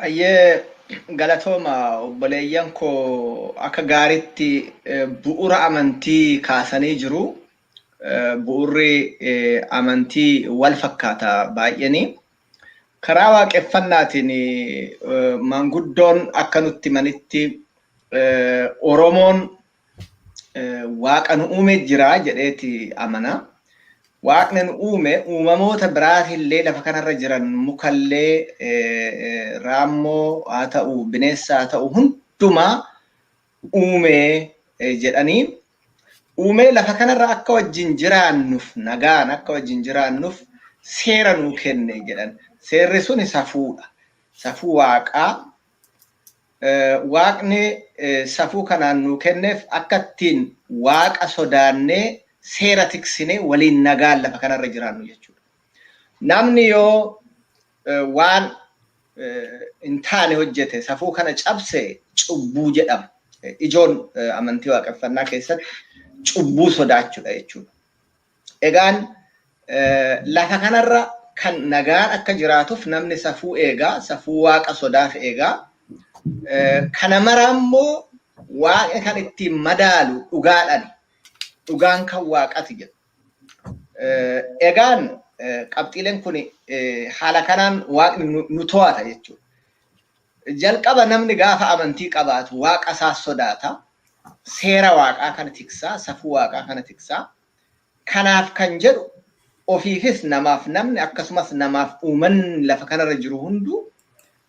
Ayyee, galatooma obboleeyyan koo, akka gaariitti bu'uura amantii kaasanii jiru. Bu'uurri amantii wal fakkaata baay'eenii. Karaa waaqeffannaatiin maanguddoon akka nutti himanitti Oromoon waaqa nu uume jira jedheeti amana. Waaqni nu uume uumamoota biraatillee lafa kanarra jiran, mukallee, raammoo haa ta'u, bineensa haa ta'u, hundumaa uume jedhanii, uumee lafa kanarra akka wajjin jiraannuuf, nagaan akka wajjin jiraannuuf seera nuu kenne jedhan. Seerri suni safuudha. Safuu waaqaa. Waaqni safuu kanaan nuu kenneef akka ittiin waaqa sodaannee, seera tiksinee, waliin nagaan lafa kanarra jiraannu jechuudha. Namni yoo waan hin taane hojjete, safuu kana cabse, cubbuu jedhama. Ijoon amantii waaqeffannaa keessatti cubbuu sodaachuudha jechuudha. Egaan lafa kanarra kan nagaan akka jiraatuuf namni safuu eegaa, safuu waaqa sodaaf eegaa. Kana mara immoo waaqni kan ittiin madaalu dhugaadhaan. Dhugaan kan waaqati jedhu. Egaan qabxiileen kun haala kanaan waaqni nu to'ata jechuudha. Jalqaba namni gaafa amantii qabaatu waaqa isaa sodaata. Seera waaqaa kana tiksaa, safuu waaqaa kana tiksaa. Kanaaf kan jedhu ofiifis namaaf namni, akkasumas namaaf uumanni lafa kanarra jiru hunduu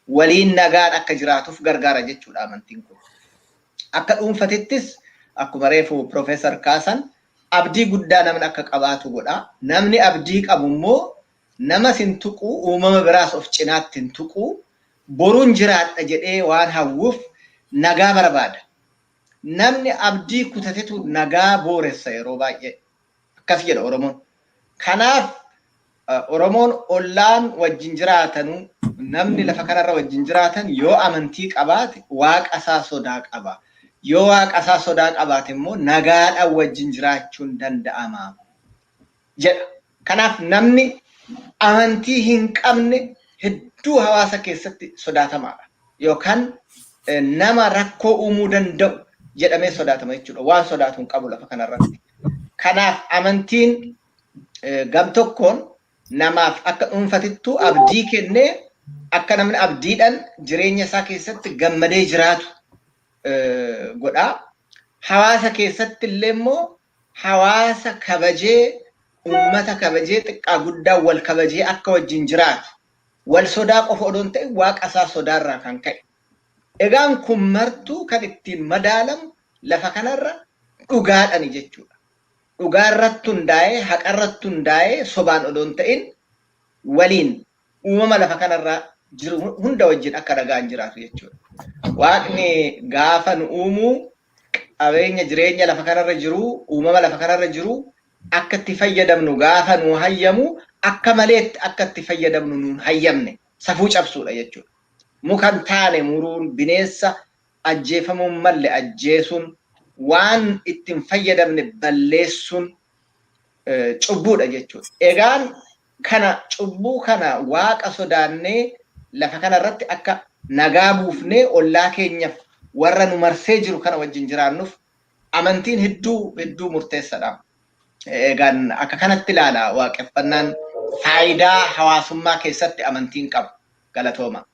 waliin nagaan akka jiraatuuf gargaara jechuudha amantiin kun. Akka dhuunfatittis akkuma reefu Piroofeesar kaasan abdii guddaa namni akka qabaatu godha. Namni abdii qabu immoo namas hin tuqu, uumama biraas of cinaatti hin tuqu, boruun jiraadha jedhee waan hawwuuf nagaa barbaada. Namni abdii kutatetu nagaa booressa yeroo baay'ee. Akkas jedha Oromoon. Kanaaf Oromoon ollaan wajjin jiraatanuu, namni lafa kanarra wajjin jiraatan yoo amantii qabaate waaqa isaa sodaa qaba. Yoo waaqa isaa sodaa qabaate immoo nagaadhaan wajjin jiraachuun danda'ama jedha. Kanaaf namni amantii hin qabne hedduu hawaasa keessatti sodaatamaadha. Yookaan nama rakkoo uumuu danda'u jedhamee sodaatama jechuudha. Waan sodaatu hin qabu lafa kanarratti. Kanaaf amantiin gam tokkoon namaaf akka dhuunfatittuu abdii kennee akka namni abdiidhaan jireenya isaa keessatti gammadee jiraatu godha. Hawaasa keessatti illee immoo hawaasa kabajee, uummata kabajee, xiqqaa guddaa wal kabajee akka wajjin jiraatu, wal sodaa qofa odoo hin ta'in waaqa isaa sodaarraa kan ka'e. Egaan kun martuu kan ittiin madaalamu lafa kanarra dhugaadhani jechuudha. Dhugaa irratti hundaa'ee, haqa irratti hundaa'ee, sobaan odoo hin ta'in waliin uumama lafa kanarra jiru hunda wajjin akka nagaan jiraatu jechuudha. Waaqni gaafa nu uumuu qabeenya jireenya lafa kanarra jiru, uumama lafa kanarra jiru akka itti fayyadamnu gaafa nu hayyamu, akka maleetti akka itti fayyadamnu nuun hayyamne, safuu cabsuudha jechuudha. Muka hin taane muruun, bineensa ajjeefamuun malle ajjeesuun, waan ittiin fayyadamne balleessuun cubbuudha jechuudha. Egaan kana cubbuu kana waaqa sodaannee lafa kanarratti akka nagaa buufnee ollaa keenyaaf warra nu marsee jiru kana wajjin jiraannuuf amantiin hedduu hedduu murteessaadha. Egaan akka kanatti ilaala waaqeffannaan faayidaa hawaasummaa keessatti amantiin qabu. Galatooma.